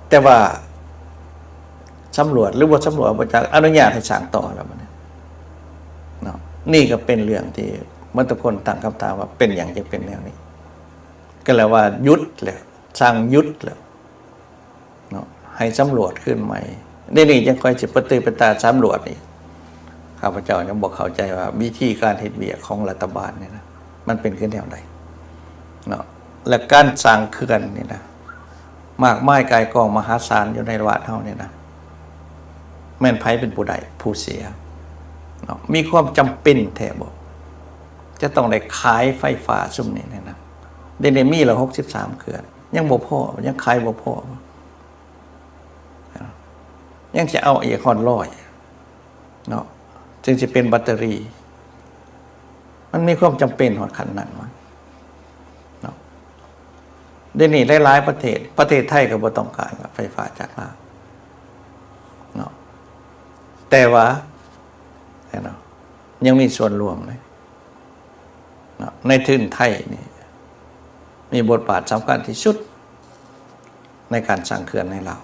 ແຕ່ວ່າສຳຫຼວດ ຫຼື ບໍ່ສຳຫຼວດ ບໍ່ຈັກ ອະນຸຍາດໃຫ້ສ້າງຕໍ່ແລ້ວບັດນີ້ເນາະ. ນີ້ກໍເປັນເລື່ອງທີ່ໝົດທຸກຄົນຕັ້ງຄຳຖາມວ່າ ເປັນຫຍັງຈຶ່ງເປັນແນວນີ້? ກໍແລ້ວວ່າຢຸດແລ້ວ ສັ່ງຢຸດແລ້ວເນາະ ໃຫ້ສຳຫຼວດຄືນໃໝ່. ດຽວນີ້ຈັ່ງຄ່ອຍຊິປະຕື້ປະຕາສຳຫຼວດອີກ. ຂ້າພະເຈົ້າຍັງບໍ່ເຂົ້າໃຈວ່າ ວິທີການເຮັດວຽກຂອງລັດຖະບານນີ້ນະ ມັນເປັນຄືແນວໃດເນາະ. ແລະ ການສ້າງເຂື່ອນນີ້ນະ ມາກມາຍກ່າຍກອງມະຫາສານຢູ່ໃນບ້ານເຮົານີ້ນະ ແມ່ນໃຜເປັນຜູ້ໄດ້ ຜູ້ເສຍເນາະ? ມີຄວາມຈຳເປັນແທ້ບໍ່ ຈະຕ້ອງໄດ້ຂາຍໄຟຟ້າຊຸມນີ້ນະ? ດຽວນີ້ມີແລ້ວຫົກສິບສາມເຂື່ອນ ຍັງບໍ່ພໍ ຍັງຂາຍບໍ່ພໍ ຍັງຊິເອົາອີກຮອດຮ້ອຍເນາະ ຈຶ່ງຊິເປັນແບັດເຕີຣີ. ມັນມີຄວາມຈຳເປັນຮອດຂັ້ນນັ້ນວະເນາະ? ດຽວນີ້ຫຼາຍໆປະເທດ ປະເທດໄທກໍບໍ່ຕ້ອງການໄຟຟ້າຈາກລາວເນາະ ແຕ່ວ່າເນາະ ຍັງມີສ່ວນຮ່ວມເລີຍເນາະ. ນາຍທຶນໄທນີ້ມີບົດບາດສຳຄັນທີ່ສຸດໃນການສ້າງເຂື່ອນໃນລາວ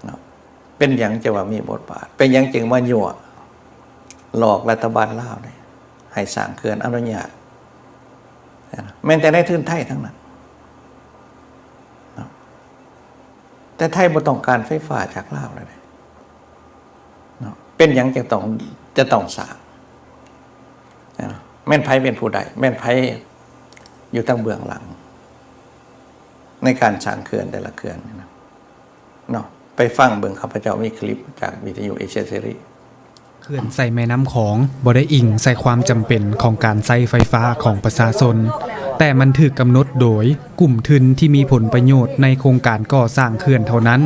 ເນາະ. ເປັນຫຍັງຈຶ່ງວ່າມີບົດບາດ? ເປັນຫຍັງຈຶ່ງມາຍົວະຫຼອກລັດຖະບານລາວນີ້ໃຫ້ສ້າງເຂື່ອນ ອະນຸຍາດ? ແມ່ນແຕ່ນາຍທຶນໄທທັງນັ້ນເນາະ. ແຕ່ໄທບໍ່ຕ້ອງການໄຟຟ້າຈາກລາວແລ້ວເດ້ເນາະ. ເປັນຫຍັງຈຶ່ງຕ້ອງ ຈະຕ້ອງສ້າງ? ແມ່ນໃຜເປັນຜູ້ໃດ? ແມ່ນໃຜຢູ່ທາງເບື້ອງຫຼັງໃນການສ້າງເຂື່ອນແຕ່ລະເຂື່ອນນີ້ນະ? ເນາະ ໄປຟັງເບິ່ງ ຂ້າພະເຈົ້າມີຄລິບຈາກວິທະຍຸເອເຊຍເສລີ. ເຂື່ອນໃສ່ແມ່ນ້ຳຂອງບໍ່ໄດ້ອີງໃສ່ຄວາມຈຳເປັນຂອງການໃຊ້ໄຟຟ້າຂອງປະຊາຊົນ, ແຕ່ມັນຖືກກຳນົດໂດຍກຸ່ມທຶນທີ່ມີຜົນປະໂຫຍດໃນໂຄງການກໍ່ສ້າງເຂື່ອນເທົ່ານັ້ນ.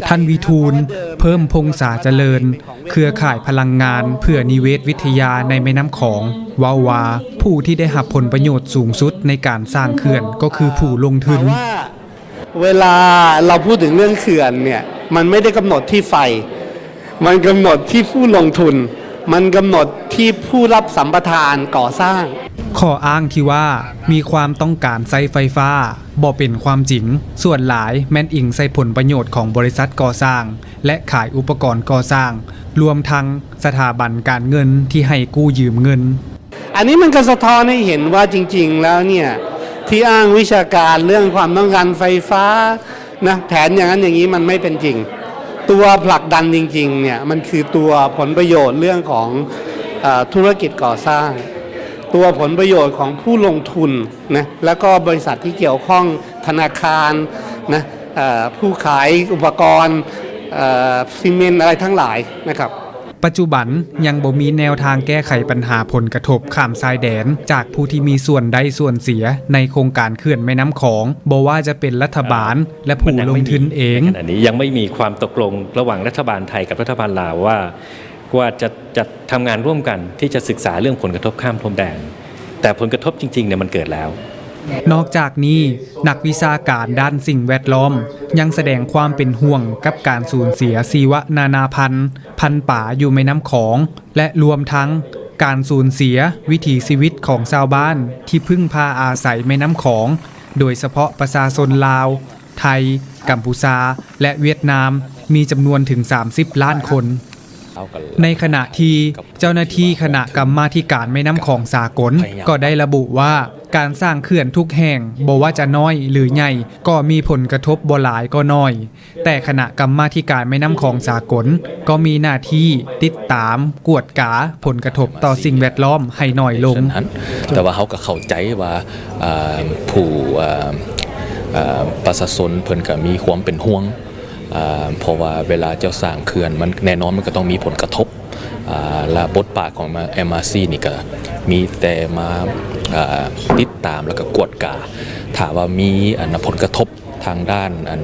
ທ່ານ ວິທູນ ເພີ່ມພົງສາຈະເລີນ, ເຄືອຂ່າຍພະລັງງານເພື່ອນິເວດວິທະຍາໃນແມ່ນ້ຳຂອງ ເວົ້າວ່າ ຜູ້ທີ່ໄດ້ຮັບຜົນປະໂຫຍດສູງສຸດໃນການສ້າງເຂື່ອນກໍຄືຜູ້ລົງທຶນ. ເວລາเราพูดถึงเรื่องเขื่อนเนี่ย มันไม่ได้กำหนดที่ใคร มันกำหนดที่ผู้ลงทุน มันกำหนดที่ผู้รับสัมปทานก่อสร้าง. ຂໍ້ອ້າງທີ່ວ່າມີຄວາມຕ້ອງການໃຊ້ໄຟຟ້າບໍ່ເປັນຄວາມຈິງ, ສ່ວນຫຼາຍແມ່ນອີງໃສ່ຜົນປະໂຫຍດຂອງບໍລິສັດກໍ່ສ້າງ ແລະ ຂາຍອຸປະກອນກໍ່ສ້າງ, ລວມທັງສະຖາບັນການເງິນທີ່ໃຫ້ກູ້ຢືມເງິນ. อันนี้มันก็สะท้อนให้เห็นว่าจริงๆแล้วเนี่ย ที่อ้างวิชาการเรื่องความต้องการไฟฟ้านะ แผนอย่างนั้นอย่างนี้มันไม่เป็นจริง ตัวผลักดันจริงๆเนี่ย มันคือตัวผลประโยชน์เรื่องของ เอ่อ ธุรกิจก่อสร้าง ตัวผลประโยชน์ของผู้ลงทุนนะ แล้วก็บริษัทที่เกี่ยวข้อง ธนาคารนะ เอ่อ ผู้ขายอุปกรณ์ เอ่อ ซีเมนต์อะไรทั้งหลายนะครับ. ປັດຈຸບັນຍັງບໍ່ມີແນວທາງແກ້ໄຂບັນຫາຜົນກະທົບຂ້າມຊາຍແດນຈາກຜູ້ທີ່ມີສ່ວນໄດ້ສ່ວນເສຍໃນໂຄງການເຂື່ອນແມ່ນ້ຳຂອງ, ບໍ່ວ່າຈະເປັນລັດຖະບານ ແລະ ຜູ້ລົງທຶນເອງ. ໃນຂະນະນີ້ຍັງໄມ່ມີຄວາມຕົກລົງລະຫວ່າງລັດຖະບານໄທກັບລັດຖະບານລາວວ່າ ວ່າຈະ ຈະທຳງານຮ່ວມກັນທີ່ຈະສຶກສາເລື່ອງຜົນກະທົບຂ້າມພົມແດນ, ແຕ່ຜົນກະທົບຈິງໆ ເນ່ຍ ມັນເກີດແລ້ວ. ນອກຈາກນີ້, ນັກວິຊາການດ້ານສິ່ງແວດລ້ອມຍັງສະແດງຄວາມເປັນຫ່ວງກັບການສູນເສຍຊີວະນານາພັນ, ພັນປາຢູ່ແມ່ນ້ຳຂອງ ແລະ ລວມທັງການສູນເສຍວິຖີຊີວິດຂອງຊາວບ້ານທີ່ເພິ່ງພາອາໄສແມ່ນ້ຳຂອງ, ໂດຍສະເພາະປະຊາຊົນລາວ, ໄທ, ກຳປູຊາ ແລະ ຫວຽດນາມ ມີຈຳນວນເຖິງສາມສິບລ້ານຄົນ. ໃນຂະນະທີ່ເຈົ້າໜ້າທີ່ຄະນະກຳມາທິການແມ່ນ້ຳຂອງສາກົນກໍໄດ້ລະບຸວ່າ ການສ້າງເຂື່ອນທຸກແຫ່ງ ບໍ່ວ່າຈະນ້ອຍ ຫຼື ໃຫຍ່ ກໍມີຜົນກະທົບບໍ່ຫຼາຍກໍໜ້ອຍ, ແຕ່ຄະນະກຳມາທິການແມ່ນ້ຳຂອງສາກົນກໍມີໜ້າທີ່ຕິດຕາມ, ກວດກາຜົນກະທົບຕໍ່ສິ່ງແວດລ້ອມໃຫ້ໜ້ອຍລົງ. ແຕ່ວ່າເຮົາກໍເຂົ້າໃຈວ່າ ເອີ່ ຜູ້ ເອີ່ ເອີ່ ປະຊາຊົນເພິ່ນກໍມີຄວາມເປັນຫ່ວງ ເພາະວ່າເວລາເຈົ້າສ້າງເຂື່ອນ ມັນແນ່ນອນມັນກໍຕ້ອງມີຜົນກະທົບ ແລະ ບົດບາດຂອງ ເອັມອາຊີ ນີ້ກໍມີແຕ່ມາ ຕິດຕາມ ແລ້ວກໍກວດກາ ຖ້າວ່າມີອັນ ຜົນກະທົບທາງດ້ານອັນ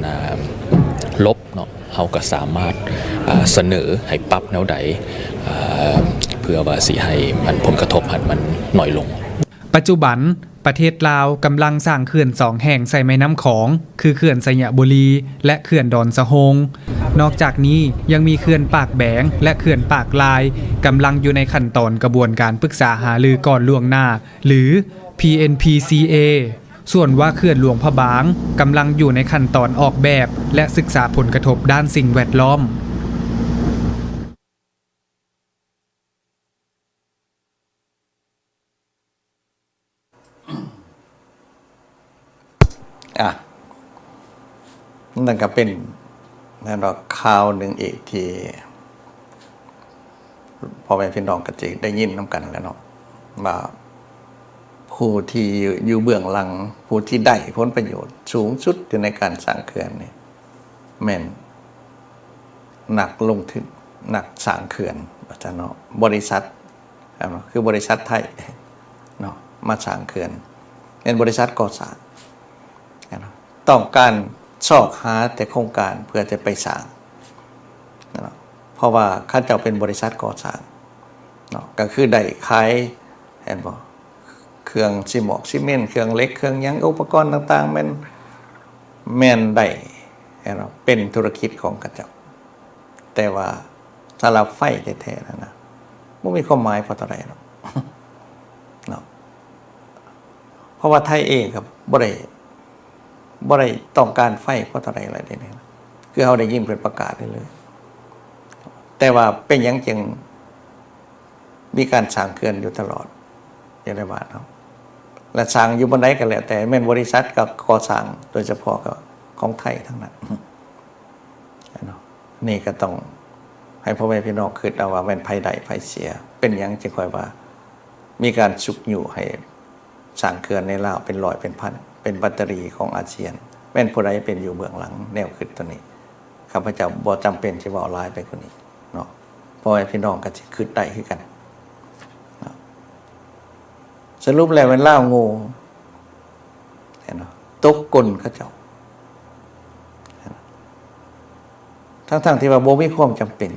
ລົບເນາະ ເຮົາກໍສາມາດ ສະເໜີໃຫ້ປັບແນວໃດ ເພື່ອວ່າຊິໃຫ້ອັນ ຜົນກະທົບຫັ້ນມັນໜ້ອຍລົງ. ປັດຈຸບັນ ປະເທດລາວກຳລັງສ້າງເຂື່ອນສອງແຫ່ງໃສ່ແມ່ນ້ຳຂອງ ຄືເຂື່ອນໄຊຍະບູລີ ແລະ ເຂື່ອນດອນສະໂຮງ. ນອກຈາກນີ້ຍັງມີເຂື່ອນປາກແບງ ແລະ ເຂື່ອນປາກລາຍ ກຳລັງຢູ່ໃນຂັ້ນຕອນກະບວນການປຶກສາຫາລືກ່ອນລ່ວງໜ້າ ຫຼື ພີເອັນພີຊີເອ. ສ່ວນວ່າເຂື່ອນຫຼວງພະບາງກຳລັງຢູ່ໃນຂັ້ນຕອນອອກແບບ ແລະ ສຶກສາຜົນກະທົບດ້ານສິ່ງແວດລ້ອມ. ອ່ະ ນັ້ນກໍເປັນ ແມ່ນວ່າຂ່າວໜຶ່ງອີກທີ່ພໍ່ແມ່ພີ່ນ້ອງກໍຊິໄດ້ຍິນນຳກັນແຫຼະເນາະ ວ່າຜູ້ທີ່ຢູ່ເບື້ອງຫຼັງ ຜູ້ທີ່ໄດ້ຜົນປະໂຫຍດສູງສຸດຢູ່ໃນການສ້າງເຂື່ອນນີ້ ແມ່ນນັກລົງທຶນ ນັກສ້າງເຂື່ອນ ວ່າຊັ້ນເນາະ ບໍລິສັດ ແມ່ນບໍ່ ຄືບໍລິສັດໄທເນາະ ມາສ້າງເຂື່ອນ ແມ່ນບໍລິສັດກໍ່ສ້າງ ແມ່ນບໍ່ ຕ້ອງການຊອກຫາແຕ່ໂຄງການເພື່ອຈະໄປສ້າງ ແມ່ນບໍ່ ເພາະວ່າເຂົາເຈົ້າເປັນບໍລິສັດກໍ່ສ້າງເນາະ ກໍຄືໄດ້ຂາຍ ແມ່ນບໍ່ ເຄື່ອງຊີໝອກຊີເມັນ ເຄື່ອງເຫຼັກ ເຄື່ອງຫຍັງ ອຸປະກອນຕ່າງໆ ແມ່ນ ແມ່ນໄດ້ ແມ່ນບໍ່ ເປັນທຸລະກິດຂອງເຂົາເຈົ້າ. ແຕ່ວ່າສຳລັບໄຟແທ້ໆນັ້ນນະ ບໍ່ມີຄວາມໝາຍພໍເທົ່າໃດດອກເນາະ ເພາະວ່າໄທເອງກໍບໍ່ໄດ້ ບໍ່ໄດ້ຕ້ອງການໄຟພໍເທົ່າໃດແລ້ວເດ ຄືເຮົາໄດ້ຍິນເພິ່ນປະກາດເລື້ອຍໆ ແຕ່ວ່າເປັນຫຍັງຈຶ່ງ ມີການສ້າງເຂື່ອນຢູ່ຕະຫຼອດຢູ່ໃນບ້ານເຮົາ ແລະ ສ້າງຢູ່ບ່ອນໃດກໍແລ້ວແຕ່ ແມ່ນບໍລິສັດກໍກໍ່ສ້າງ ໂດຍສະເພາະກໍຂອງໄທທັງນັ້ນເນາະ. ນີ້ກໍຕ້ອງໃຫ້ພໍ່ແມ່ພີ່ນ້ອງຄິດເອົາວ່າແມ່ນໃຜໄດ້ໃຜເສຍ ເປັນຫຍັງຈຶ່ງຄ່ອຍວ່າມີການຊຸກຍູ້ໃຫ້ ສ້າງເຂື່ອນໃນລາວເປັນຮ້ອຍເປັນພັນ ເປັນບັດຕະຣີຂອງອາຊຽນ ແມ່ນຜູ້ໃດເປັນຢູ່ເບື້ອງຫຼັງແນວຄິດຕົວນີ້? ຂ້າພະເຈົ້າບໍ່ຈຳເປັນຊິເວົ້າຫຼາຍໄປກວ່ານີ້ເນາະ ພໍ່ແມ່ພີ່ນ້ອງກໍຊິຄິດໄດ້ຄືກັນເນາະ. ສະຫຼຸບແລ້ວແມ່ນລາວໂງ່ເນາະ ຕົກກົນເຂົາເຈົ້າ ທັງໆທີ່ວ່າບໍ່ມີຄວາມຈຳເປັນ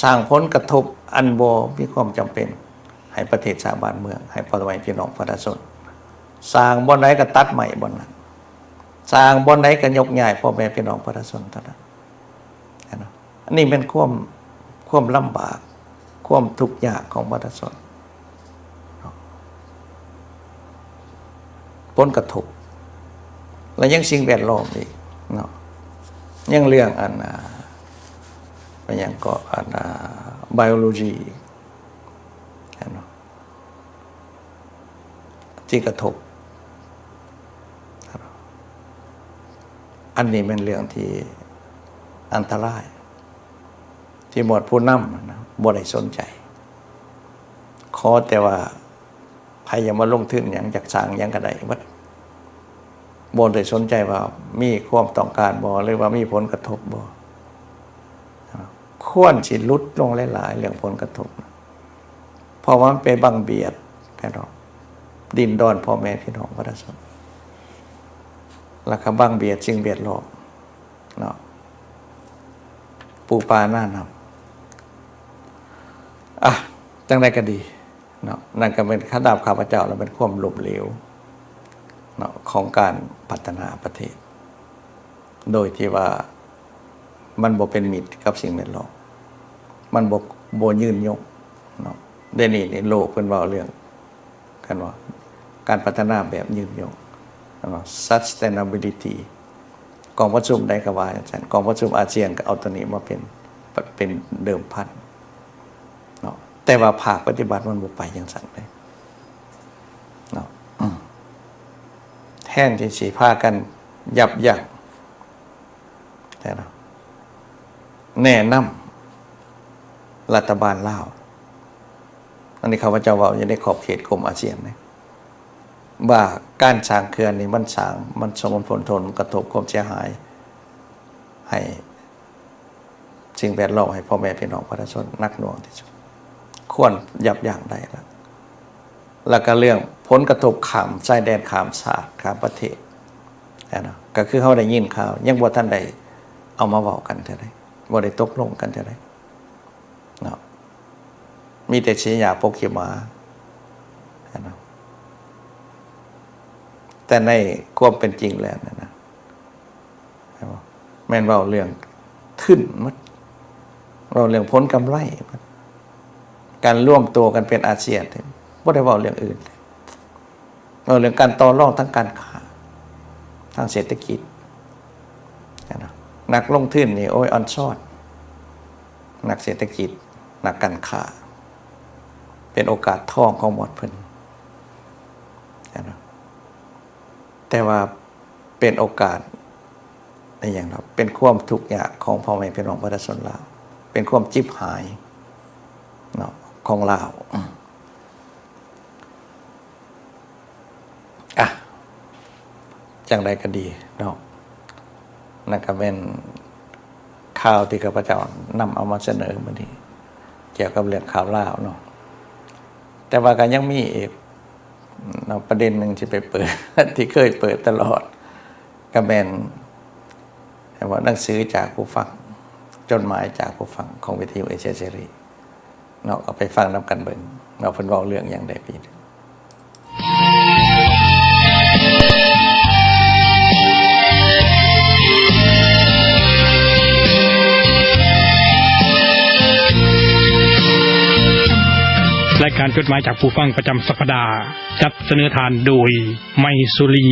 ສ້າງຜົນກະທົບອັນບໍ່ມີຄວາມຈຳເປັນໃຫ້ປະເທດຊາດບ້ານເມືອງ ໃຫ້ພໍ່ແມ່ພີ່ນ້ອງປະຊາຊົນ. ສ້າງບ່ອນໃດກໍຕັດໄມ້ບ່ອນນັ້ນ, ສ້າງບ່ອນໃດກໍຍົກຍ້າຍພໍ່ແມ່ພີ່ນ້ອງປະຊາຊົນເທົ່ານັ້ນ. ອັນນີ້ແມ່ນຄວາມ, ຄວາມລຳບາກ, ຄວາມທຸກຍາກຂອງປະຊາຊົນ. ຜົນກະທົບ ແລະ ຍັງສິ່ງແວດລ້ອມອີກເນາະ, ຍັງເລື່ອງອັນ ອາ ຫຍັງເກາະ ອັນ ອາ biology ເນາະ ທີ່ກະທົບ. ອັນນີ້ແມ່ນເລື່ອງທີ່ອັນຕະລາຍ ທີ່ໝວດຜູ້ນຳນະ ບໍ່ໄດ້ສົນໃຈ, ຂໍແຕ່ວ່າໃຜຢາກມາລົງທຶນຫຍັງ ຢາກສ້າງຫຍັງກໍໄດ້ໝົດ, ບໍ່ໄດ້ສົນໃຈວ່າມີຄວາມຕ້ອງການບໍ່ ຫຼືວ່າມີຜົນກະທົບບໍ່. ຄວນຊິຫຼຸດລົງຫຼາຍໆ ເລື່ອງຜົນກະທົບ, ເພາະວ່າມັນໄປບັງບຽດ ແມ່ນບໍ່ ດິນດອນພໍ່ແມ່ພີ່ນ້ອງປະຊາຊົນ ແລ້ວກໍບັງບຽດສິ່ງແວດລ້ອມເນາະ ປູປານານ້ຳ. ອ່ະ ຈັ່ງໃດກໍດີເນາະ, ນັ້ນກໍເປັນ ສຳລັບຂ້າພະເຈົ້າ ແລ້ວເປັນຄວາມລົ້ມເຫຼວເນາະ ຂອງການພັດທະນາປະເທດ ໂດຍທີ່ວ່າມັນບໍ່ເປັນມິດກັບສິ່ງແວດລ້ອມ, ມັນບໍ່, ບໍ່ຍືນຍົງເນາະ. ດຽວນີ້ນີ້ໂລກເພິ່ນເວົ້າເລື່ອງ ຄັນວ່າການພັດທະນາແບບຍືນຍົງ sustainability ກອງປະຊຸມໃດກໍວ່າຈັ່ງຊັ້ນ, ກອງປະຊຸມອາຊຽນກໍເອົາຕົວນີ້ມາເປັນ, ເປັນເດີມພັນເນາະ. ແຕ່ວ່າພາກປະຕິບັດມັນບໍ່ໄປຈັ່ງຊັ້ນເດ້ເນາະ. ແທນທີ່ຊິພາກັນຢັບຢັ້ງ ແນະນຳລັດຖະບານລາວ, ອັນນີ້ຂ້າພະເຈົ້າເວົ້າຢູ່ໃນຂອບເຂດກົມອາຊຽນເດ້ ວ່າການສ້າງເຂື່ອນນີ້ມັນສ້າງ, ມັນສົ່ງຜົນກະທົບຄວາມເສຍຫາຍໃຫ້ສິ່ງແວດລ້ອມ, ໃຫ້ພໍ່ແມ່ພີ່ນ້ອງປະຊາຊົນໜັກໜ່ວງທີ່ສຸດ, ຄວນຢັບຢັ້ງໄດ້ລະ. ແລ້ວກໍເລື່ອງຜົນກະທົບຂ້າມຊາຍແດນ, ຂ້າມຊາດ, ຂ້າມປະເທດ ແມ່ນບໍ່? ກໍຄືເຮົາໄດ້ຍິນຂ່າວ, ຍັງບໍ່ທັນໄດ້ເອົາມາເວົ້າກັນເທື່ອໃດ, ບໍ່ໄດ້ຕົກລົງກັນເທື່ອໃດເນາະ, ມີແຕ່ຂີ້ຫຍ້າປົກຂີ້ໝາ ແມ່ນບໍ່? ແຕ່ໃນຄວາມເປັນຈິງແລ້ວນັ້ນນະ ແມ່ນບໍ່? ແມ່ນເວົ້າເລື່ອງທຶນໝົດ, ເວົ້າເລື່ອງຜົນກຳໄລໝົດ, ການລວມໂຕກັນເປັນອາຊຽນ ບໍ່ໄດ້ເວົ້າເລື່ອງອື່ນເລີຍ ເວົ້າເລື່ອງການຕໍ່ລອງທາງການຄ້າ ທາງເສດຖະກິດ ນະ ນັກລົງທຶນນີ້ ໂອ້ຍ ອ່ອນຊອນ ນັກເສດຖະກິດ ນັກການຄ້າ ເປັນໂອກາດທອງຂອງໝວດເພິ່ນ ນະ ແຕ່ວ່າເປັນໂອກາດ ອີຫຍັງເນາະ ເປັນຄວາມທຸກຍາກຂອງພໍ່ແມ່ພີ່ນ້ອງປະຊາຊົນລາວ ເປັນຄວາມຈິບຫາຍເນາະ ຂອງລາວ. ອ່ະ ຈັ່ງໃດກໍດີເນາະ ນັ້ນກໍແມ່ນຂ່າວທີ່ຂ້າພະເຈົ້ານຳເອົາມາສະເໜີມື້ນີ້ ກ່ຽວກັບເລື່ອງຂ່າວລາວເນາະ. ແຕ່ວ່າກໍຍັງມີອີກເນາະ ປະເດັນໜຶ່ງທີ່ໄປເປີດ ທີ່ເຄີຍເປີດຕະຫຼອດ ກໍແມ່ນ ເຫັນບໍ່ ໜັງສືຈາກຜູ້ຟັງ ຈົດໝາຍຈາກຜູ້ຟັງຂອງວິທະຍຸເອເຊຍເສລີເນາະ. ເອົາໄປຟັງນຳກັນເບິ່ງວ່າເພິ່ນເວົ້າເລື່ອງຫຍັງແດ່ປີນີ້. ລາຍການຈົດໝາຍຈາກຜູ້ຟັງປະຈຳສັບປະດາ ຈັດສະເໜີທ່ານໂດຍ ໄມຊູລີ.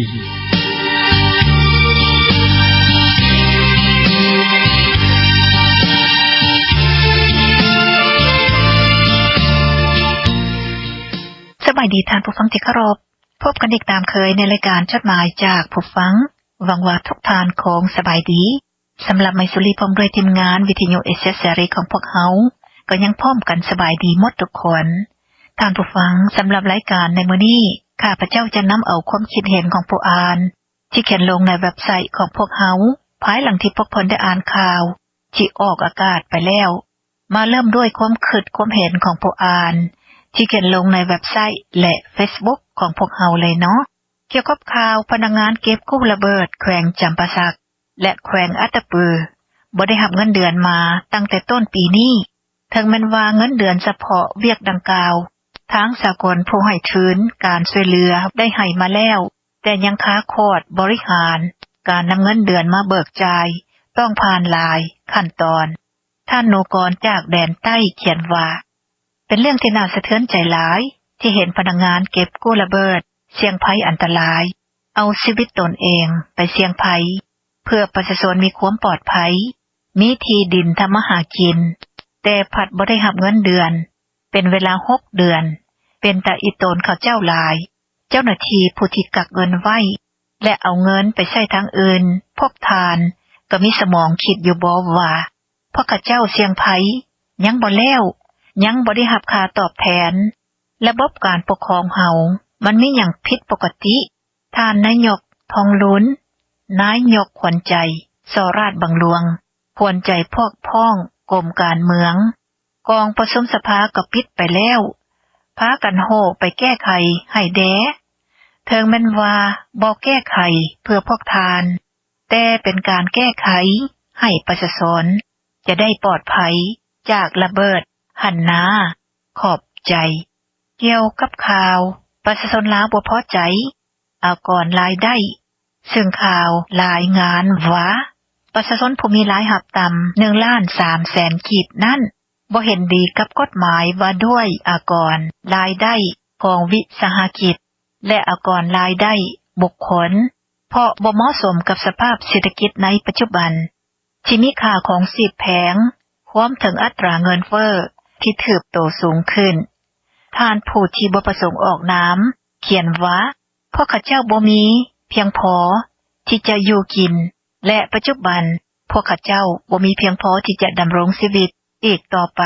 ສະບາຍດີທ່ານຜູ້ຟັງທີ່ເຄົາລົບ, ພົບກັນອີກຕາມເຄີຍໃນລາຍການຈົດໝາຍຈາກຜູ້ຟັງ. ຫວັງວ່າທຸກທ່ານຄົງສະບາຍດີ. ສຳລັບໄມຊູລີພ້ອມດ້ວຍທີມງານວິທະຍຸເອເຊຍເສລີຂອງພວກເຮົາ ກໍຍັງພ້ອມກັນສະບາຍດີໝົດທຸກຄົນ. ທ່ານຜູ້ຟັງ, ສຳລັບລາຍການໃນມື້ນີ້ ຂ້າພະເຈົ້າຈະນຳເອົາຄວາມຄິດເຫັນຂອງຜູ້ອ່ານ ທີ່ຂຽນລົງໃນເວັບໄຊຂອງພວກເຮົາ ພາຍຫຼັງທີ່ພວກເພິ່ນໄດ້ອ່ານຂ່າວທີ່ອອກອາກາດໄປແລ້ວ. ມາເລີ່ມດ້ວຍຄວາມຄິດຄວາມເຫັນຂອງຜູ້ອ່ານ ທີ່ຂຽນລົງໃນເວັບໄຊ ແລະ ເຟສບຸກຂອງພວກເຮົາເລີຍເນາະ. ກ່ຽວກັບຂ່າວພະນັກງານເກັບກູ້ລະເບີດແຂວງຈຳປາສັກ ແລະ ແຂວງອັດຕະປື ບໍ່ໄດ້ຮັບເງິນເດືອນມາຕັ້ງແຕ່ຕົ້ນປີນີ້. ເຖິງແມ່ນວ່າເງິນເດືອນສະເພາະວຽກດັ່ງກ່າວ ທາງສາກົນຜູ້ໃຫ້ທຶນການຊ່ວຍເຫຼືອໄດ້ໃຫ້ມາແລ້ວ, ແຕ່ຍັງຄາຄອດບໍລິຫານການນຳເງິນເດືອນມາເບີກຈ່າຍ ຕ້ອງຜ່ານຫຼາຍຂັ້ນຕອນ. ທ່ານ ໂນກອນ ຈາກແດນໃຕ້ ຂຽນວ່າ ເປັນເລື່ອງທີ່ໜ້າສະເທືອນໃຈຫຼາຍ ທີ່ເຫັນພະນັກງານເກັບກູ້ລະເບີດສ່ຽງໄພອັນຕະລາຍ ເອົາຊີວິດຕົນເອງໄປສ່ຽງໄພ ເພື່ອປະຊາຊົນມີຄວາມປອດໄພ, ມີທີ່ດິນທຳມາຫາກິນ, ແຕ່ພັດບໍ່ໄດ້ຮັບເງິນເດືອນ ເປັນເວລາຫົກເດືອນ. ເປັນຕາອີ່ຕົນເຂົາເຈົ້າຫຼາຍ. ເຈົ້າໜ້າທີ່ຜູ້ທີ່ກັກເງິນໄວ້ ແລະ ເອົາເງິນໄປໃຊ້ທາງອື່ນ, ພວກທ່ານກໍມີສະໝອງຄິດຢູ່ບໍ່ວ່າ ພວກເຂົາເຈົ້າສ່ຽງໄພຍັງບໍ່ແລ້ວ, ຍັງບໍ່ໄດ້ຮັບຄ່າຕອບແທນ. ລະບົບການປົກຄອງເຮົາ ມັນມີຫຍັງຜິດປົກກະຕິ? ທ່ານນາຍົກ ທອງລຸນ, ນາຍົກຂວັນໃຈ ສໍລາດບັງຫຼວງ, ຂວັນໃຈພວກພ້ອງກົມການເມືອງ, ກອງປະຊຸມສະພາກໍປິດໄປແລ້ວ, ພາກັນໂຫໄປແກ້ໄຂໃຫ້ແດ່. ເຖິງແມ່ນວ່າບໍ່ແກ້ໄຂເພື່ອພວກທ່ານ, ແຕ່ເປັນການແກ້ໄຂໃຫ້ປະຊາຊົນຈະໄດ້ປອດໄພຈາກລະເບີດຫັ້ນນາ. ຂອບໃຈ. ກ່ຽວກັບຂ່າວປະຊາຊົນລາວບໍ່ພໍໃຈອາກອນລາຍໄດ້, ເຊິ່ງຂ່າວລາຍງານວ່າ ປະຊາຊົນຜູ້ມີລາຍຮັບຕ່ຳໜຶ່ງລ້ານສາມແສນກີບນັ້ນ ບໍ່ເຫັນດີກັບກົດໝາຍວ່າດ້ວຍອາກອນລາຍໄດ້ຂອງວິສາຫະກິດ ແລະ ອາກອນລາຍໄດ້ບຸກຄົນ ເພາະບໍ່ເໝາະສົມກັບສະພາບເສດຖະກິດໃນປັດຈຸບັນ ທີ່ມີຄ່າຂອງຊີບແພງ, ຮວມເຖິງອັດຕາເງິນເຟີ້ທີ່ຖືກໂຕສູງຂຶ້ນ. ທ່ານຜູ້ທີ່ບໍ່ປະສົງອອກນາມຂຽນວ່າ ພວກເຂົາເຈົ້າບໍ່ມີພຽງພໍທີ່ຈະຢູ່ກິນ ແລະ ປັດຈຸບັນພວກເຂົາເຈົ້າບໍ່ມີພຽງພໍທີ່ຈະດຳລົງຊີວິດອີກຕໍ່ໄປ.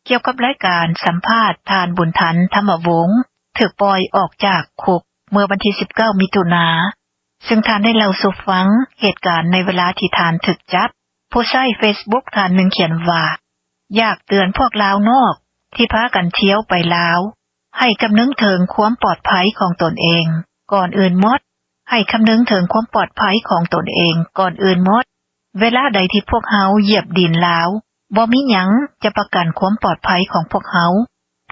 ກ່ຽວກັບລາຍການສຳພາດທ່ານ ບຸນທັນ ທຳມະວົງ ຖືກປ່ອຍອອກຈາກຄຸກເມື່ອວັນທີສິບເກົ້າ ມິຖຸນາ, ເຊິ່ງທ່ານໄດ້ເລົ່າສູ່ຟັງເຫດການໃນເວລາທີ່ທ່ານຖືກຈັບ. ຜູ້ໃຊ້ເຟສບຸກທ່ານໜຶ່ງຂຽນວ່າ ຢາກເຕືອນພວກລາວນອກທີ່ພາກັນທ່ຽວໄປລາວ ໃຫ້ຄຳນຶງເຖິງຄວາມປອດໄພຂອງຕົນເອງກ່ອນອື່ນໝົດ, ໃຫ້ຄຳນຶງເຖິງຄວາມປອດໄພຂອງຕົນເອງກ່ອນອື່ນໝົດ. ເວລາໃດທີ່ພວກເຮົາຢຽບດິນລາວ, ບໍ່ມີຫຍັງຈະປະກັນຄວາມປອດໄພຂອງພວກເຮົາ.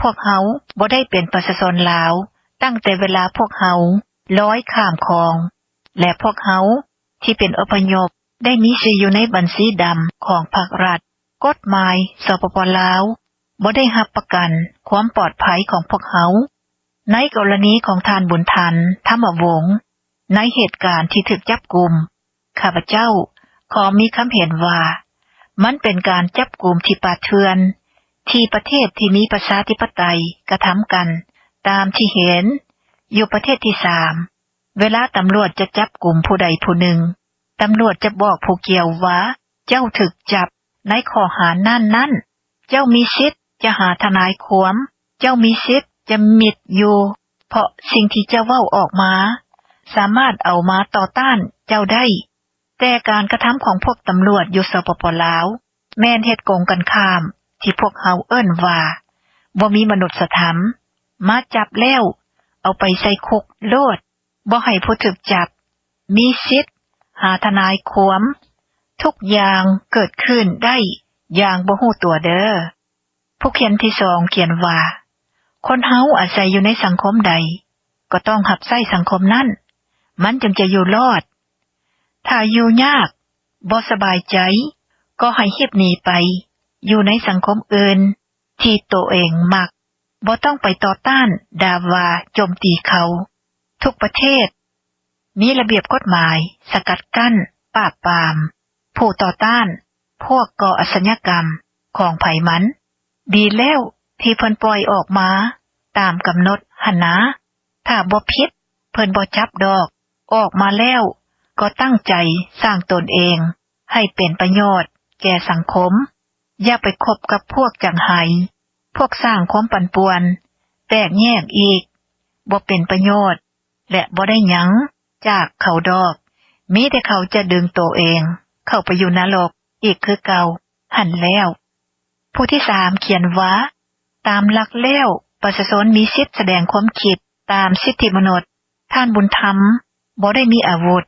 ພວກເຮົາບໍ່ໄດ້ເປັນປະຊາຊົນລາວຕັ້ງແຕ່ເວລາພວກເຮົາລອຍຂ້າມຂອງ ແລະ ພວກເຮົາທີ່ເປັນອົບພະຍົບໄດ້ມີຊື່ຢູ່ໃນບັນຊີດຳຂອງພັກລັດ. ກົດໝາຍ ສປປ ລາວ ບໍ່ໄດ້ຮັບປະກັນຄວາມປອດໄພຂອງພວກເຮົາ. ໃນກໍລະນີຂອງທ່ານບຸນທັນ ທຳມະວົງ ໃນເຫດການທີ່ຖືກຈັບກຸມ ຂ້າພະເຈົ້າຂໍມີຄຳເຫັນວ່າ ມັນເປັນການຈັບກຸມທີ່ປ່າເຖື່ອນ ທີ່ປະເທດທີ່ມີປະຊາທິປະໄຕກະທຳກັນ ຕາມທີ່ເຫັນຢູ່ປະເທດທີສາມ. ເວລາຕຳຫຼວດຈະຈັບກຸມຜູ້ໃດຜູ້ໜຶ່ງ, ຕຳຫຼວດຈະບອກຜູ້ກ່ຽວວ່າ ເຈົ້າຖືກຈັບໃນຂໍ້ຫານັ້ນໆ, ເຈົ້າມີສິດຈະຫາທະນາຍຄວາມ, ເຈົ້າມີສິດຈະມິດຢູ່ ເພາະສິ່ງທີ່ເຈົ້າເວົ້າອອກມາ ສາມາດເອົາມາຕໍ່ຕ້ານເຈົ້າໄດ້. ແຕ່ການກະທຳຂອງພວກຕຳຫຼວດຢູ່ ສປປ ລາວ ແມ່ນເຮັດກົງກັນຂ້າມ ທີ່ພວກເຮົາເອີ້ນວ່າ ບໍ່ມີມະນຸດສະທຳ, ມາຈັບແລ້ວເອົາໄປໃສ່ຄຸກໂລດ, ບໍ່ໃຫ້ຜູ້ຖືກຈັບມີສິດຫາທະນາຍຄວາມ. ທຸກຢ່າງເກີດຂຶ້ນໄດ້ຢ່າງບໍ່ຮູ້ຕົວເດີ. ຜູ້ຂຽນທີສອງຂຽນວ່າ ຄົນເຮົາອາໄສຢູ່ໃນສັງຄົມໃດ ກໍຕ້ອງຮັບໃຊ້ສັງຄົມນັ້ນ ມັນຈຶ່ງຈະຢູ່ລອດ. ຖ້າຢູ່ຍາກ ບໍ່ສະບາຍໃຈ ກໍໃຫ້ຮີບໜີໄປຢູ່ໃນສັງຄົມອື່ນທີ່ໂຕເອງມັກ, ບໍ່ຕ້ອງໄປຕໍ່ຕ້ານ, ດ່າວ່າ, ໂຈມຕີເຂົາ. ທຸກປະເທດມີລະບຽບກົດໝາຍສະກັດກັ້ນ, ປາບປາມ ຜູ້ຕໍ່ຕ້ານ ພວກກໍ່ອາຊະຍາກຳຂອງໃຜມັນ. ດີແລ້ວທີ່ເພິ່ນປ່ອຍອອກມາຕາມກຳນົດຫັ້ນນາ. ຖ້າບໍ່ຜິດເພິ່ນບໍ່ຈັບດອກ, ອອກມາແລ້ວກໍຕັ້ງໃຈສ້າງຕົນເອງໃຫ້ເປັນປະໂຫຍດແກ່ສັງຄົມ. ຢ່າໄປຄົບກັບພວກຈັງໄຫ, ພວກສ້າງຄວາມປັ່ນປ່ວນ, ແຕກແຍກອີກ, ບໍ່ເປັນປະໂຫຍດ ແລະ ບໍ່ໄດ້ຫຍັງຈາກເຂົາດອກ, ມີແຕ່ເຂົາຈະດຶງໂຕເອງເຂົ້າໄປຢູ່ນະລົກອີກຄືເກົ່າຫັ້ນແລ້ວ. ຜູ້ທີສາມຂຽນວ່າ ຕາມຫຼັກແລ້ວ ປະຊາຊົນມີສິດສະແດງຄວາມຄິດຕາມສິດທິມະນຸດ. ທ່ານບຸນທຳບໍ່ໄດ້ມີອາວຸດ,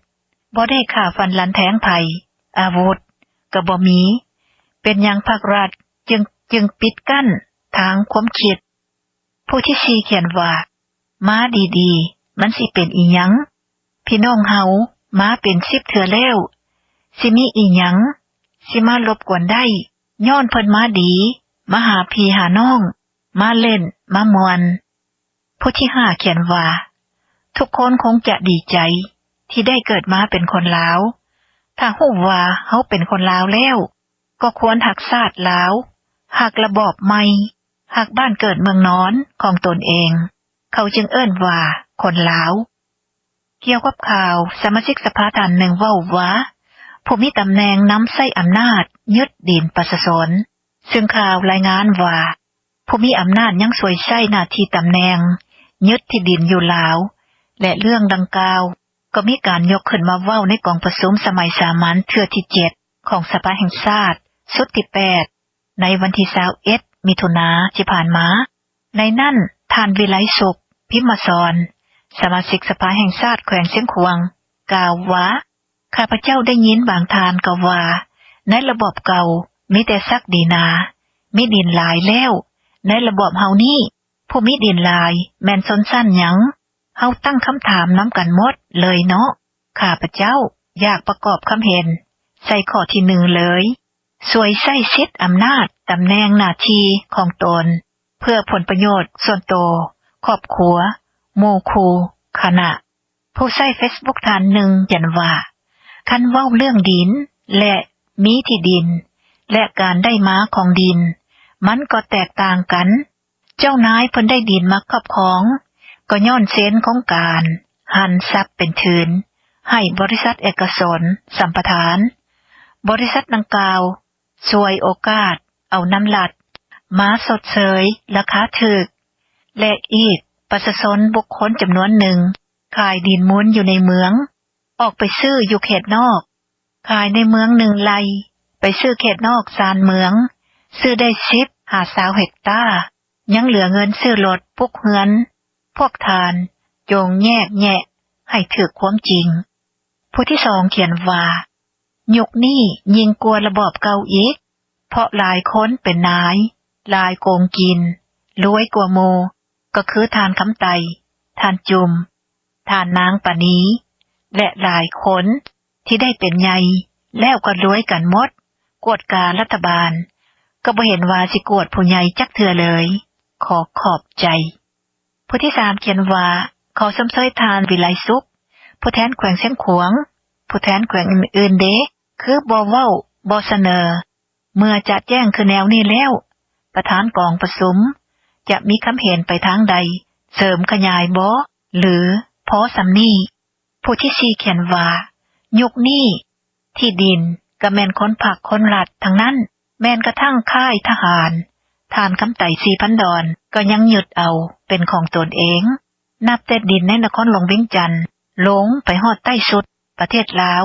ບໍ່ໄດ້ຂ້າຟັນລັນແທງໃຜ, ອາວຸດກໍບໍ່ມີ, ເປັນຫຍັງພັກລັດຈຶ່ງ, ຈຶ່ງປິດກັ້ນທາງຄວາມຄິດ? ຜູ້ທີສີ່ຂຽນວ່າ ມາດີໆ ມັນຊິເປັນອີ່ຫຍັງ? ພີ່ນ້ອງເຮົາມາເປັນສິບເທື່ອແລ້ວ, ຊິມີອີ່ຫຍັງຊິມາລົບກວນໄດ້? ຍ້ອນເພິ່ນມາດີ, ມາຫາພີ່ຫານ້ອງ, ມາຫຼິ້ນ, ມາມ່ວນ. ຜູ້ທີຫ້າຂຽນວ່າ ທຸກຄົນຄົງຈະດີໃຈທີ່ໄດ້ເກີດມາເປັນຄົນລາວ. ຖ້າຮູ້ວ່າເຮົາເປັນຄົນລາວແລ້ວ, ກໍຄວນຮັກຊາດລາວ, ຮັກລະບອບໃໝ່, ຮັກບ້ານເກີດເມືອງນອນຂອງຕົນເອງ, ເຂົາຈຶ່ງເອີ້ນວ່າຄົນລາວ. ກ່ຽວກັບຂ່າວ, ສະມາຊິກສະພາທ່ານໜຶ່ງເວົ້າວ່າ ຜູ້ມີຕຳແໜ່ງນຳໃຊ້ອຳນາດຍຶດດິນປະຊາຊົນ, ຊຶ່ງຂ່າວລາຍງານວ່າ ຜູ້ມີອຳນາດຍັງສວຍໃຊ້ໜ້າທີ່ຕຳແໜ່ງຍຶດທີ່ດິນຢູ່ລາວ ແລະ ເລື່ອງດັ່ງກ່າວກໍມີການຍົກຂຶ້ນມາເວົ້າໃນກອງປະຊຸມສະໄໝສາມັນເທື່ອທີເຈັດຂອງສະພາແຫ່ງຊາດຊຸດທີແປດ ໃນວັນທີຊາວເອັດ ມິຖຸນາທີ່ຜ່ານມາ. ໃນນັ້ນ ທ່ານ ວິໄລສຸກ ພິມມະສອນ ສະມາຊິກສະພາແຫ່ງຊາດແຂວງຊຽງຂວາງ ກ່າວວ່າ ຂ້າພະເຈົ້າໄດ້ຍິນບາງທ່ານກໍວ່າ ໃນລະບອບເກົ່າມີແຕ່ສັກດີນາ, ມີດິນຫຼາຍແລ້ວ, ໃນລະບອບເຮົານີ້ ຜູ້ມີດິນຫຼາຍແມ່ນຊົນຊັ້ນຫຍັງ? ເຮົາຕັ້ງຄຳຖາມນຳກັນໝົດເລີຍເນາະ. ຂ້າພະເຈົ້າຢາກປະກອບຄຳເຫັນໃສ່ຂໍ້ທີໜຶ່ງເລີຍ, ສວຍໃຊ້ສິດອຳນາດ, ຕຳແໜ່ງ, ໜ້າທີ່ຂອງຕົນ ເພື່ອຜົນປະໂຫຍດສ່ວນໂຕ, ຄອບຄົວ, ໝູ່ຄູ່, ຄະນະ. ຜູ້ໃຊ້ເຟສບຸກທ່ານໜຶ່ງຂຽນວ່າ ຄັນເວົ້າເລື່ອງດິນ ແລະ ມີທີ່ດິນ ແລະ ການໄດ້ມາຂອງດິນ ມັນກໍແຕກຕ່າງກັນ. ເຈົ້ານາຍເພິ່ນໄດ້ດິນມາຄອບຄອງ ກໍຍ້ອນເຊັນຂອງການຫັນຊັບເປັນທຶນໃຫ້ບໍລິສັດເອກະຊົນສຳປະທານ. ບໍລິສັດດັ່ງກ່າວສວຍໂອກາດເອົານຳລັດມາຊົດເຊີຍລາຄາຖືກ ແລະ ອີກປະຊາຊົນບຸກຄົນຈຳນວນໜຶ່ງຂາຍດິນມູນຢູ່ໃນເມືອງ ອອກໄປຊື້ຢູ່ເຂດນອກ, ຂາຍໃນເມືອງໜຶ່ງໄລ່ ໄປຊື້ເຂດນອກຊານເມືອງ, ຊື້ໄດ້ສິບຫາຊາວເຮັກຕາ, ຍັງເຫຼືອເງິນຊື້ລົດ, ປຸກເຮືອນ, ພວກທ່ານຈົ່ງແຍກແຍະໃຫ້ຖືກຄວາມຈິງ. ຜູ້ທີສອງຂຽນວ່າ ຍຸກນີ້ຍິ່ງກວ່າລະບອບເກົ່າອີກ, ເພາະຫຼາຍຄົນເປັນນາຍ, ຫຼາຍໂກງກິນ, ລວຍກວ່າໝູ່, ກໍຄືທ່ານຄຳໄຕ, ທ່ານຈຸມ, ທ່ານນາງປານີ ແລະ ຫຼາຍຄົນທີ່ໄດ້ເປັນໃຫຍ່ແລ້ວກໍລວຍກັນໝົດ, ກວດກາລັດຖະບານກໍບໍ່ເຫັນວ່າຊິກວດຜູ້ໃຫຍ່ຈັກເທື່ອເລີຍ. ຂໍຂອບໃຈ. ຜູ້ທີສາມຂຽນວ່າ ຂໍຊົມເຊີຍທ່ານ ວິໄລສຸກ ຜູ້ແທນແຂວງຊຽງຂວາງ ຜູ້ແທນແຂວງອື່ນໆເດ ຄືບໍ່ເວົ້າ ບໍ່ສະເໜີ ເມື່ອຈະແຈ້ງຄືແນວນີ້ແລ້ວ ປະທານກອງປະຊຸມ ຈະມີຄຳເຫັນໄປທາງໃດ ເສີມຂະຫຍາຍບໍ່ ຫຼື ພໍສ່ຳນີ້? ຜູ້ທີສີ່ຂຽນວ່າ ຍຸກນີ້ທີ່ດິນກະແມ່ນຄົນພັກຄົນລັດທັງນັ້ນ ແມ່ນກະທັ່ງຄ້າຍທະຫານ ທ່ານຄຳໄຕ ສີພັນດອນ ກະຍັງຍຶດເອົາເປັນຂອງຕົນເອງ. ນັບແຕ່ດິນໃນນະຄອນຫຼວງວຽງຈັນ ລົງໄປຮອດໃຕ້ສຸດປະເທດລາວ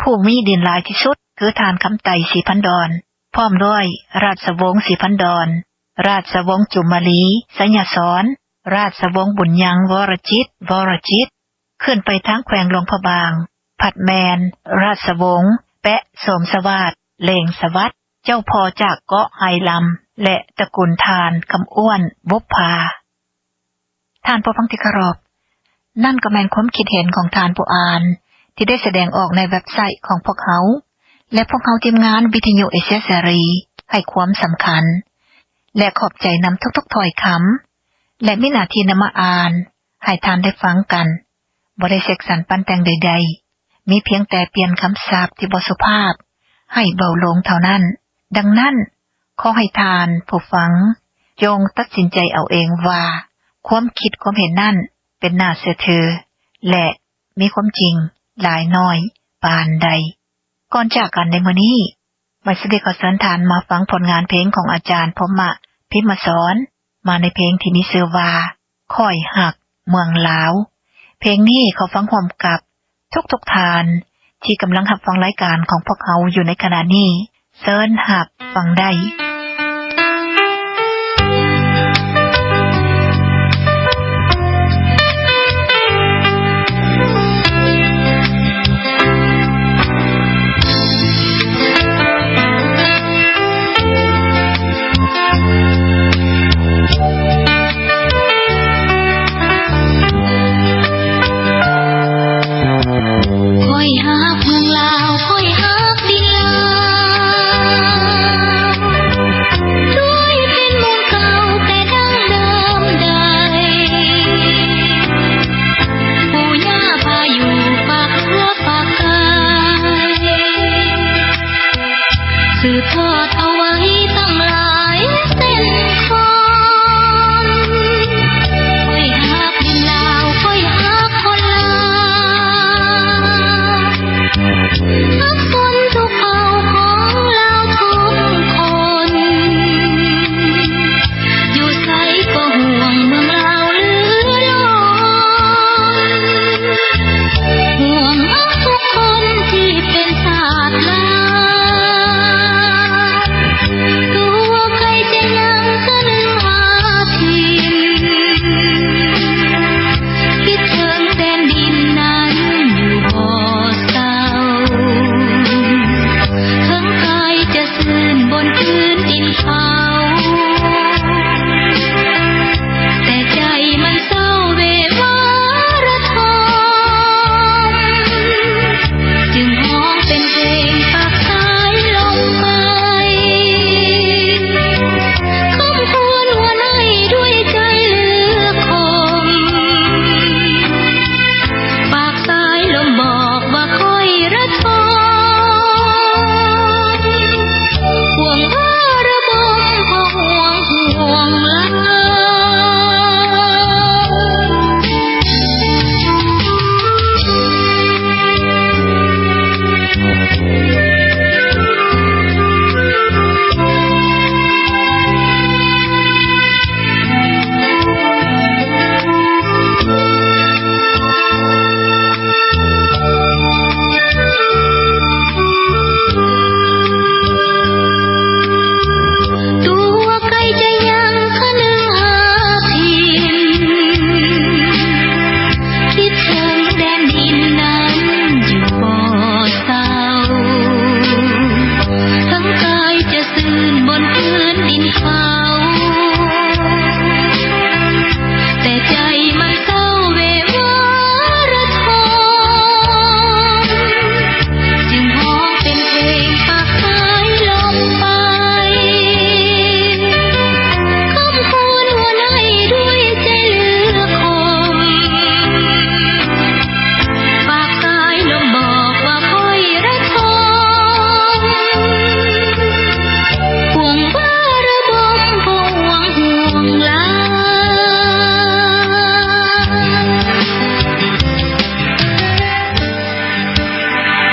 ຜູ້ມີດິນຫຼາຍທີ່ສຸດຄືທ່ານຄຳໄຕ ສີພັນດອນ ພ້ອມດ້ວຍ ຣາຊະວົງສີພັນດອນ, ຣາຊະວົງຈຸມມະລີ ໄຊຍະສອນ, ຣາຊະວົງບຸນຍັງ ວໍລະຈິດ ວໍລະຈິດ, ຂຶ້ນໄປທາງແຂວງຫຼວງພະບາງ ພັດແມ່ນ ຣາຊະວົງແປະ ໂສມສະຫວາດ ເລງສະຫວັດ ເຈົ້າພໍ່ຈາກເກາະໄຮລຳ ແລະ ຕະກຸນທ່ານ ຄຳອ້ວນ ບຸບພາ. ທ່ານຜູ້ຟັງທີ່ເຄົາລົບ, ນັ້ນກໍແມ່ນຄວາມຄິດເຫັນຂອງທ່ານຜູ້ອ່ານ ທີ່ໄດ້ສະແດງອອກໃນເວັບໄຊຂອງພວກເຮົາ ແລະ ພວກເຮົາທີມງານວິທະຍຸເອເຊຍເສຣີໃຫ້ຄວາມສຳຄັນ ແລະ ຂອບໃຈນຳທຸກໆຖ້ອຍຄຳ ແລະ ມີໜ້າທີ່ນຳມາອ່ານໃຫ້ທ່ານໄດ້ຟັງກັນ, ບໍ່ໄດ້ເສັກສັນປັ້ນແຕ່ງໃດໆ, ມີພຽງແຕ່ປ່ຽນຄຳສັບທີ່ບໍ່ສຸພາບໃຫ້ເບົາລົງເທົ່ານັ້ນ. ດັ່ງນັ້ນ, ຂໍໃຫ້ທ່ານຜູ້ຟັງຈົ່ງຕັດສິນໃຈເອົາເອງວ່າ ຄວາມຄິດຄວາມເຫັນນັ້ນເປັນໜ້າເຊື່ອຖື ແລະ ມີຄວາມຈິງຫຼາຍໜ້ອຍປານໃດ. ກ່ອນຈາກກັນໃນມື້ນີ້, ມາສະເດຂໍເຊີນທ່ານມາຟັງຜົນງານເພງຂອງອາຈານ ພົມມະ ພິມມະສອນ ມາໃນເພງທີ່ມີຊື່ວ່າ ຂ້ອຍຮັກເມືອງລາວ. ເພງນີ້ຂໍຟັງຮ່ວມກັບທຸກໆທ່ານ ທີ່ກຳລັງຮັບຟັງລາຍການຂອງພວກເຮົາຢູ່ໃນຂະນະນີ້. ເຊີນຮັບຟັງໄດ້. ຂ້ອຍຮັກເມືອງລາວ ຂ້ອຍຮັກດິນລາວ ດ້ວຍແຜ່ນມູນເກົ່າແຕ່ດັ້ງເດີມໃດ ປູ່ຍ່າພາຢູ່ຝາກຕົວຝາກກາຍ ສືບທອດເອົາໄວ້ຕັ້ງຫຼາຍເຊັ່ນຄົນ. ຂ້ອຍຮັກດິນລາວ ຂ້ອຍຮັກຄົນລາວ ຮັກຄົນທຸກເຜົ່າຂອງລາວທຸກຄົນ. ຢູ່ໃສກໍຫ່ວງເມືອງລາວເຫຼືອລົ້ນ ຫ່ວງຮັກທຸກຄົນທີ່ເປັນຊາດລາວ.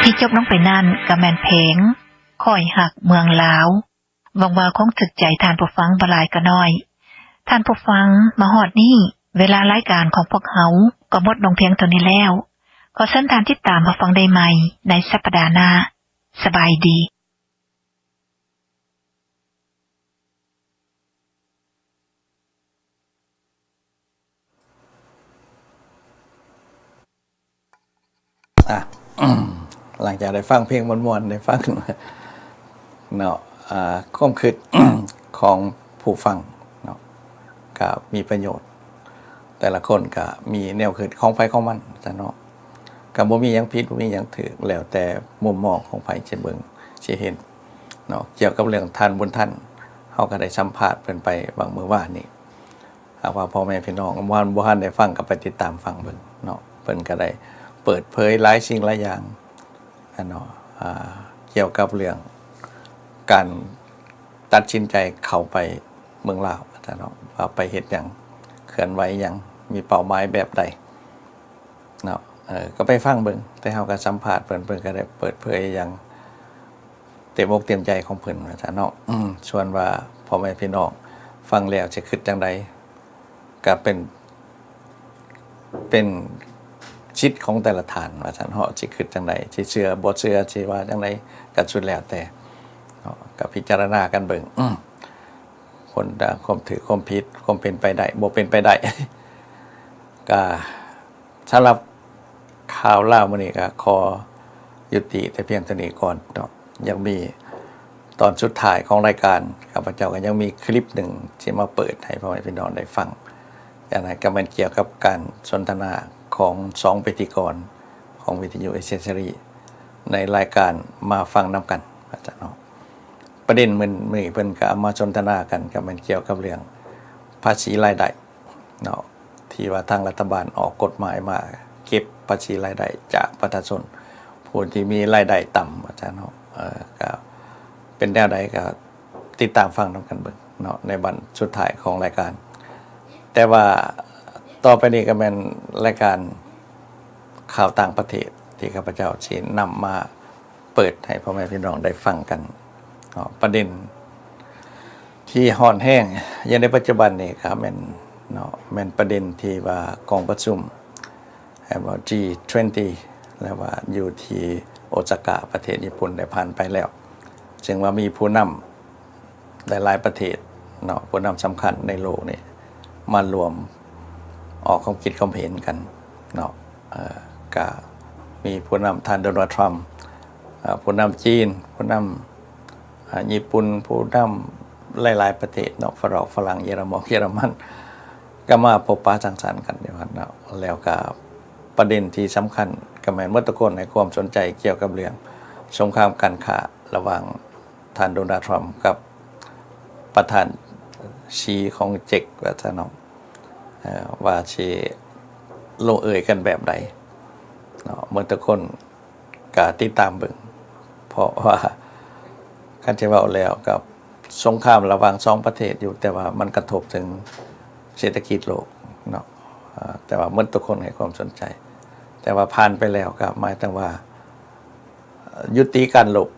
ທີ່ຈົບລົງໄປນັ້ນກໍແມ່ນເພງ ຂ້ອຍຮັກເມືອງລາວ. ຫວັງວ່າຄົງຖືກໃຈທ່ານຜູ້ຟັງບໍ່ຫຼາຍກໍໜ້ອຍ. ທ່ານຜູ້ຟັງ, ມາຮອດນີ້ ເວລາລາຍການຂອງພວກເຮົາກໍໝົດລົງພຽງເທົ່ານີ້ແລ້ວ. ຂໍເຊີນທ່ານຕິດຕາມຮັບຟັງໄດ້ໃໝ່ໃນສັປດາໜ້າ. ສະບາຍດີ. ອ່ະ ຫຼັງຈາກໄດ້ຟັງເພງມ່ວນໆ ໄດ້ຟັງເນາະ ອ່າ ຄວາມຄິດຂອງຜູ້ຟັງເນາະ ກໍມີປະໂຫຍດ. ແຕ່ລະຄົນກໍມີແນວຄິດຂອງໃຜຂອງມັນຊັ້ນເນາະ ກໍບໍ່ມີຫຍັງຜິດ ບໍ່ມີຫຍັງຖືກ ແລ້ວແຕ່ມຸມມອງຂອງໃຜຊິເບິ່ງຊິເຫັນເນາະ. ກ່ຽວກັບເລື່ອງທ່ານບຸນທັນ ເຮົາກໍໄດ້ສຳພາດເພິ່ນໄປຫວ່າງມື້ວານນີ້. ຫາກວ່າພໍ່ແມ່ພີ່ນ້ອງບໍ່ທັນ ບໍ່ທັນໄດ້ຟັງ ກໍໄປຕິດຕາມຟັງເບິ່ງເນາະ. ເພິ່ນກໍໄດ້ເປີດເຜີຍຫຼາຍສິ່ງຫຼາຍຢ່າງ ອັນເນາະ ອ່າ ກ່ຽວກັບເລື່ອງການຕັດສິນໃຈເຂົ້າໄປເມືອງລາວ ວ່າໄປເຮັດຫຍັງ ເຄື່ອນໄຫວຫຍັງ ມີເປົ້າໝາຍແບບໃດເນາະ. ເອີ ກໍໄປຟັງເບິ່ງ ແຕ່ເຮົາກໍສຳພາດເພິ່ນ ເພິ່ນກໍໄດ້ເປີດເຜີຍຢ່າງເຕັມອົກເຕັມໃຈຂອງເພິ່ນວ່າຊັ້ນເນາະ. ອືມ ສ່ວນວ່າພໍ່ແມ່ພີ່ນ້ອງຟັງແລ້ວຊິຄິດຈັ່ງໃດ ກໍເປັນ ເປັນສິດຂອງແຕ່ລະທ່ານວ່າຊັ້ນເນາະ ຊິຄິດຈັ່ງໃດ ຊິເຊື່ອບໍ່ເຊື່ອ ຊິວ່າຈັ່ງໃດ ກໍສຸດແລ້ວແຕ່ເນາະ ກໍພິຈາລະນາກັນເບິ່ງ. ອືມ ຄົນ ຄວາມຖືກຄວາມຜິດ ຄວາມເປັນໄປໄດ້ ບໍ່ເປັນໄປໄດ້ ກໍສຳລັບຂ່າວລາວມື້ນີ້ກໍຂໍຍຸຕິແຕ່ພຽງເທົ່ານີ້ກ່ອນເນາະ. ຍັງມີຕອນສຸດທ້າຍຂອງລາຍການ ຂ້າພະເຈົ້າກໍຍັງມີຄລິບໜຶ່ງທີ່ມາເປີດໃຫ້ພໍ່ແມ່ພີ່ນ້ອງໄດ້ຟັງ. ອັນນັ້ນກໍແມ່ນກ່ຽວກັບການສົນທະນາຂອງສອງພິທີກອນຂອງວິທະຍຸເອເຊຍເສລີ ໃນລາຍການມາຟັງນຳກັນວ່າຊັ້ນເນາະ. ປະເດັນມື້ ມື້ນີ້ເພິ່ນກໍເອົາມາສົນທະນາກັນ ກໍແມ່ນກ່ຽວກັບເລື່ອງພາສີລາຍໄດ້ເນາະ ທີ່ວ່າທາງລັດຖະບານອອກກົດໝາຍມາເກັບພາສີລາຍໄດ້ຈາກປະຊາຊົນຜູ້ທີ່ມີລາຍໄດ້ຕ່ຳວ່າຊັ້ນເນາະ. ເອີ ກໍເປັນແນວໃດກໍຕິດຕາມຟັງນຳກັນເບິ່ງເນາະ ໃນວັນສຸດທ້າຍຂອງລາຍການ. ແຕ່ວ່າຕໍ່ໄປນີ້ກໍແມ່ນລາຍການຂ່າວຕ່າງປະເທດ ທີ່ຂ້າພະເຈົ້າຊິນຳມາ ເປີດໃຫ້ພໍ່ແມ່ພີ່ນ້ອງໄດ້ຟັງກັນເນາະ. ປະເດັນທີ່ຮ້ອນແຮງຢູ່ໃນປັດຈຸບັນນີ້ກໍແມ່ນເນາະ ແມ່ນປະເດັນທີ່ວ່າກອງປະຊຸມ ເອີ້ນວ່າ ຈີ ທວເວັນຕີ ແລ້ວວ່າຢູ່ທີ່ໂອຊາກາ ປະເທດຍີ່ປຸ່ນໄດ້ຜ່ານໄປແລ້ວ ເຊິ່ງວ່າມີຜູ້ນຳ ຫຼາຍໆປະເທດເນາະ ຜູ້ນຳສຳຄັນໃນໂລກນີ້ມາລວມອອກຄວາມຄິດຄວາມເຫັນກັນເນາະ. ເອີ ກະມີຜູ້ນຳທ່ານໂດນັລ ທຣຳ ເອີ ຜູ້ນຳຈີນ ຜູ້ນຳ ອາ ຍີ່ປຸ່ນ ຜູ້ນຳຫຼາຍໆປະເທດເນາະ ຝຣັ່ງ ຝຣັ່ງ ເຢຍລະມັນ ເຢຍລະມັນ ກໍມາພົບປະສັງສັນກັນຢູ່ຫັ້ນເນາະ. ແລ້ວກະປະເດັນທີ່ສຳຄັນ ກໍແມ່ນໝົດທຸກຄົນໃຫ້ຄວາມສົນໃຈກ່ຽວກັບເລື່ອງສົງຄາມການຄ້າລະຫວ່າງ ທ່ານໂດນັລ ທຣຳ ກັບປະທານຊີຂອງເຈັກ ວ່າຊັ້ນເນາະ ເອີ ວ່າຊິລົງເອີ່ຍກັນແບບໃດເນາະ. ເມື່ອທຸກຄົນກໍຕິດຕາມເບິ່ງ ເພາະວ່າຄັນຊິເວົ້າແລ້ວກໍສົງຄາມລະຫວ່າງສອງປະເທດຢູ່ ແຕ່ວ່າມັນກະທົບເຖິງເສດຖະກິດໂລກເນາະ ເອີ ແຕ່ວ່າໝົດທຸກຄົນໃຫ້ຄວາມສົນໃຈ ແຕ່ວ່າຜ່ານໄປແລ້ວກໍໝາຍເຖິງວ່າ ຍຸຕິການລົບ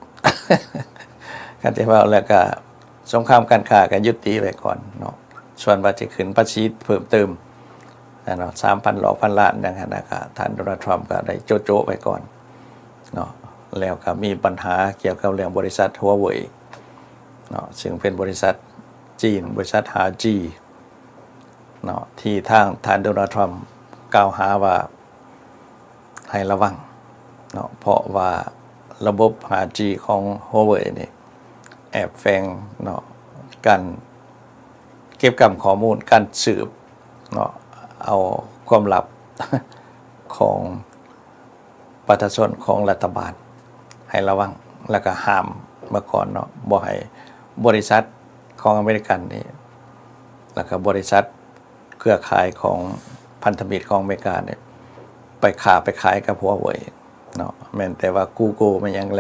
ຄັນຈະເວົ້າແລ້ວກະ ສົງຄາມການຄ້າກະຍຸຕິໄວ້ກ່ອນເນາະ. ສ່ວນວ່າຈະຂຶ້ນພາສີເພີ່ມເຕີມ ອັນເນາະ ສາມພັນຫຼອກພັນລ້ານຫຍັງຫັ້ນນະ ກະທ່ານໂດນັລ ທຣຳ ກະໄດ້ໂຈະໆໄວ້ກ່ອນເນາະ. ແລ້ວກະມີບັນຫາກ່ຽວກັບເລື່ອງບໍລິສັດ Huawei ເນາະ ຊຶ່ງເປັນບໍລິສັດຈີນ ບໍລິສັດ ຫ້າຈີ ເນາະ ທີ່ທາງທ່ານໂດນັລ ທຣຳ ກ່າວຫາວ່າ ໃຫ້ລະວັງເນາະ ເພາະວ່າລະບົບ ຫ້າຈີ ຂອງ Huawei ນີ້ ແອບແຝງເນາະ ການເກັບກຳຂໍ້ມູນ ການສືບເນາະ ເອົາຄວາມລັບຂອງປະຊາຊົນ ຂອງລັດຖະບານ ໃຫ້ລະວັງ ແລ້ວກະຫ້າມເມື່ອກ່ອນເນາະ ບໍ່ໃຫ້ບໍລິສັດຂອງອາເມລິກັນນີ້ ແລ້ວກະບໍລິສັດ ເຄືອຂ່າຍຂອງພັນທະມິດຂອງອາເມລິການີ້ ໄປຄ້າໄປຂາຍກັບ Huawei ເນາະ. ແມ່ນແຕ່ວ່າ Google ແມ່ນຫຍັງແຫຼ